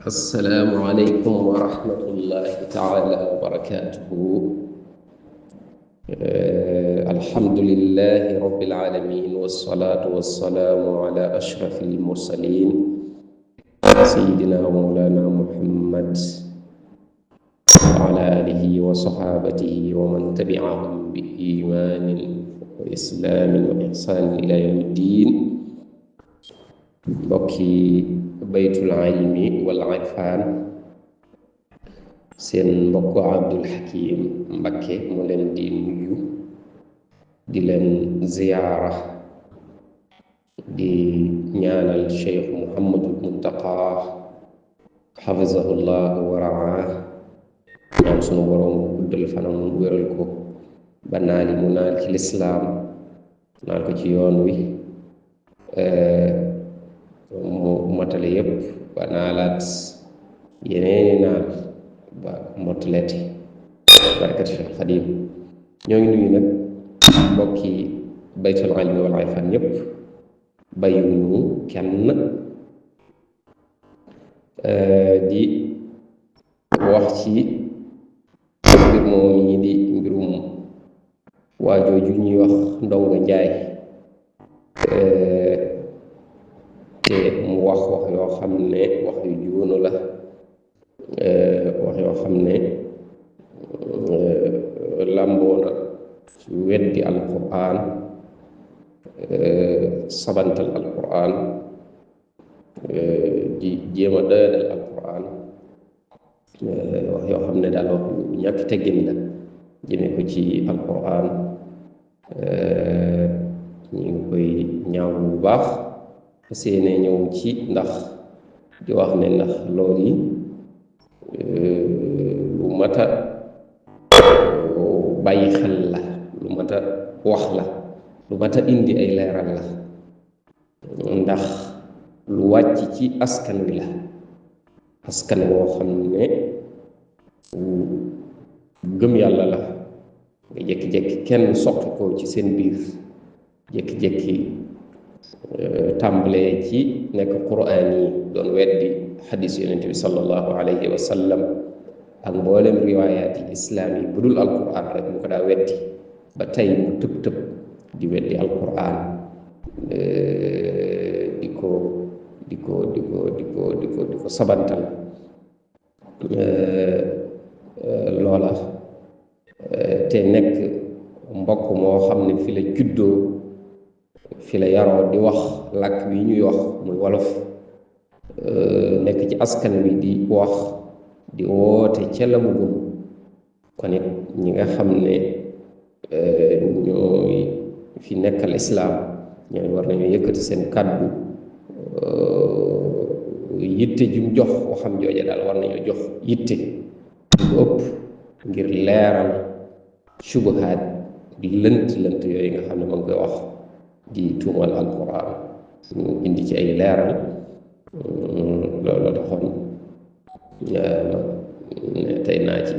السلام عليكم ورحمة الله تعالى وبركاته. الحمد لله رب العالمين، والصلاة والسلام على أشرف المرسلين سيدنا ومولانا محمد وعلى آله وصحابته ومن تبعهم بإيمان وإسلام وإحسان إلى يوم الدين. mbokki baytul ilmi wal irfan, seen mbokk Abdul Hakim Mbakke mu leen di nuyu, di leen ziyaara, di ñaanal Cheikh Muhammadul Muntaqa xafizahullahu wa raah, ñaan sunu boroom guddal fanam wéral ko ba naali mu naal ci lislaam naal ko ci yoon wi mu matale yépp ba naalaat yeneeni naal ba motaleti barakat Cheikh Xadim. ñoo ngi nuyu nag mbokki baytul ilmi wal irfan ñépp bàyyiwuñu kenn, di wax ci mbir moom yi di mbirum waajooju ñuy wax Ndongo Njaay, te mu wax yoo xam ne wax yu juunu la, wax yoo xam ne làmboona weddi alquran, sabantal alquran, di jéem a doyadal alquran, wax yoo xam ne daal wax yu ñàkk teggin la jëme ko ci alquran. ñu ngi koy ñaawlu bu baax, seene ñëw ci ndax di wax ne ndax loolu yi lu mat a bàyyi xel la, lu mat a wax la, lu mat a indi ay leeral la, ndax lu wàcc ci askan wi la, askan woo xam ne gëm yàlla la, nga jékki-jékki kenn soqi ko ci seen biir, jékki-jékki tàmbalee ci nekk quraan yi doon weddi xadis yonent bi sallallahu alayhi wa sallam ak mboolem riwaayaat yi islaam yi bu dul alquran rek mu ko daa weddi, ba tey mu tëb di weddi alquran, di ko sabantal loola, te nekk mbokk moo xam ne fi la juddoo, fi la yaroo, di wax làkk wi ñuy wax muy wolof, nekk ci askan wi di wax, di woote ca la mu gëm. kon it ñi nga xam ne ñooy fi nekkal islaam, ñooy war nañu yëkkati seen kàddu, yitte jum jox waxam jooja daal war nañu jox yitte bu ëpp ngir leeral subuhaat di lënt yooyu nga xam ne ma ngi koy wax di tuumal alquran, ñu indi ci ay leeral. loolu taxoon tey naa ci